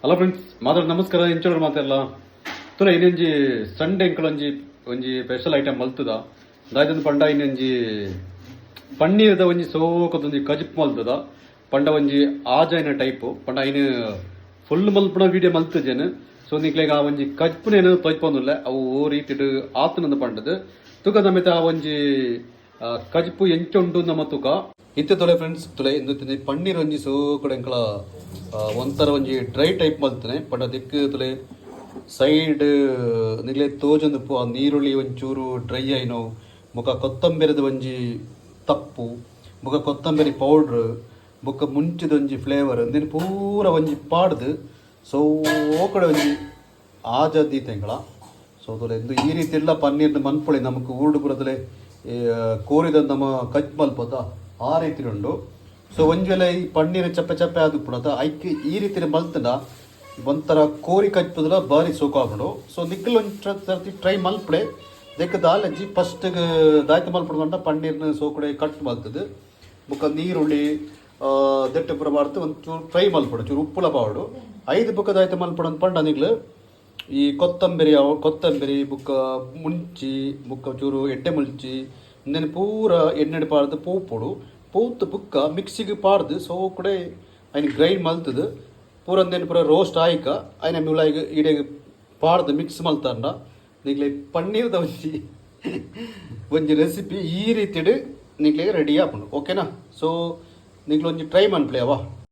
Hello friends, ಮಾತಾಡ ನಮಸ್ಕಾರ. ಇಂಚೋಡು ಮಾತೆಲ್ಲ ತುಲ ಇನ್ನೊಂಜಿ ಸಂಡೆ ಎಂಕಲೊಂಜಿ ಒಂಜಿ ಸ್ಪೆಷಲ್ ಐಟಮ್ ಮಲ್ತದ. ದಾಯ್ತಂದು ಪಂಡ, ಇನ್ನೊಂಜಿ ಪನ್ನೀರ್ದ ಒಂಜಿ ಸೋಕದೊಂಜಿ ಕಜಿಪ್ ಮಲ್ತದ. ಪಂಡ ಒಂಜಿ ಆಜಾಯಿನ ಟೈಪ್. ಪಂಡ ಐನ್ ಫುಲ್ ಮಲ್ಪುನ ವಿಡಿಯೋ ಮಲ್ತಜೇನು. ಸೊ ನಿಕ್ಲೆಗ್ ಆ ಒಂಜಿ ಕಜ್ಪುನೇನು ತೊಯ್ಪೊಂದುಲ್ಲೆ, ಅವು ಓ ರೀತಿಡ್ ಆತನಂದು ಪಂಡದು. ತುಕ ನಮಿತ ಆ ಒಂಜಿ ಕಜ್ಪು ಎಂಚ ಉಂಡು ನಮ್ಮ ತುಕ. ಇತ್ತೆ ತೊಲೆ ಫ್ರೆಂಡ್ಸ್, ತುಲೆ ಇಂದು ತಿಂದಿ ಪನ್ನೀರ್ ಒಂಜಿ ಸೋಕಡೆ ಎಂಕಲ ಒಂಥರ ಒಂಜಿ ಡ್ರೈ ಟೈಪ್ ಮಲ್ತನೆ. ಪಂಡ ದಿಕ್ಕು ತುಲೆ, ಸೈಡ್ ನಿಗ್ಲೆ ತೋಜೊಂದು ಆ ನೀರುಳ್ಳಿ ಒಂಚೂರು ಡ್ರೈ ಆಯ್ನೋ, ಬೊಕ ಕೊತ್ತಂಬರಿದ ಒಂಜಿ ತಪ್ಪು, ಬೊಕ ಕೊತ್ತಂಬರಿ ಪೌಡ್ರ್, ಬೊಕ ಮುಂಚಿದ ಒಂಜಿ ಫ್ಲೇವರ್, ಇಂದೆನ್ ಪೂರ ಒಂಜಿ ಪಾಡ್ದು ಸೋಕಡೆ ಒಂಜಿ ಆಜ ದೀತೆಂಗಳ. ಸೊ ತುಲೆ, ಇಂದು ಈ ರೀತಿ ಎಲ್ಲ ಪನ್ನೀರ್ನ ಮನ್ಪೊಳಿ. ನಮಕ್ ಊರುಡು ಪುರದಲೆ ಕೋರಿದ ನಮ್ಮ ಕಜ್ ಮಲ್ಪದ ಆ ರೀತಿ ಉಂಡು. ಸೊ ಒಂಜಿ ವೇಳೆ ಈ ಪನ್ನೀರ್ ಚಪ್ಪೆ ಚಪ್ಪೆ ಆದ್ ಉಪ್ಪುನತ, ಐಕ್ ಈ ರೀತಿ ಮಲ್ತಂಡ ಒಂಥರ ಕೋರಿ ಕಜ್ಪುದಲ ಬಾರಿ ಸೋಕು ಆಪುಂಡು. ಸೊ ನಿಕ್ಕಲ್ ಒಂಜಿ ಸರ್ತಿ ಟ್ರೈ ಮಲ್ಪಡೆ. ದೆಕ್ ದಾಲಜ್ಜಿ, ಫಸ್ಟ್ ದಾಯ್ತ ಮಲ್ಪುಡು ಪಂಡ, ಪನ್ನೀರ್ನ ಸೋಕುಡೆ ಕಟ್ ಮಲ್ತದು, ಬೊಕ್ಕ ನೀರುಳ್ಳಿ ದೆಟ್ಟ ಪೂರ ಪಾಡ್ದು ಒಂದು ಚೂರು ಫ್ರೈ ಮಲ್ಪೊಡು, ಚೂರು ಉಪ್ಪುಲ ಪಾವಡು. ಐದು ಬೊಕ್ಕ ದಾಯ್ತ ಮಲ್ಪೊಡು ಅಂತ ಪಂಡ, ನಿಗ್ಲು ಈ ಕೊತ್ತಂಬರಿ, ಕೊತ್ತಂಬರಿ ಬೊಕ್ಕ ಮುಂಚಿ, ಬೊಕ್ಕ ಚೂರು ಎಡ್ಡೆ ಮುಂಚಿ, ಇಂದೆನ್ ಪೂರ ಎಣ್ಣೆಡ್ ಪಾಡ್ದು ಪೋಪೊಡು. ಪೋತು ಬುಕ್ಕ ಮಿಕ್ಸಿಗೆ ಪಾಡ್ದು ಸೋಕುಡೆ ಐನ್ ಗ್ರೈಂಡ್ ಮಲ್ತದು, ಪೂರ ಅಂದೆನ್ ಪೂರ ರೋಸ್ಟ್ ಆಯ್ಕ ಐನ ಮುಲಾಯಿಗ್ ಇಡೆಗ್ ಪಾಡ್ದು ಮಿಕ್ಸ್ ಮಲ್ತಾಂಡ, ನಿಗ್ಲೆ ಪನ್ನೀರ್ದ ಒಂಜಿ ಒಂಜಿ ರೆಸಿಪಿ ಈ ರೀತಿಡ್ ನಿಗ್ಲೆಗ್ ರೆಡಿ ಆಪುಂಡು. ಓಕೆನಾ? ಸೊ ನಿಗ್ಲು ಒಂಜಿ ಟ್ರೈ ಮನ್ಪುಲೆ ಅವ.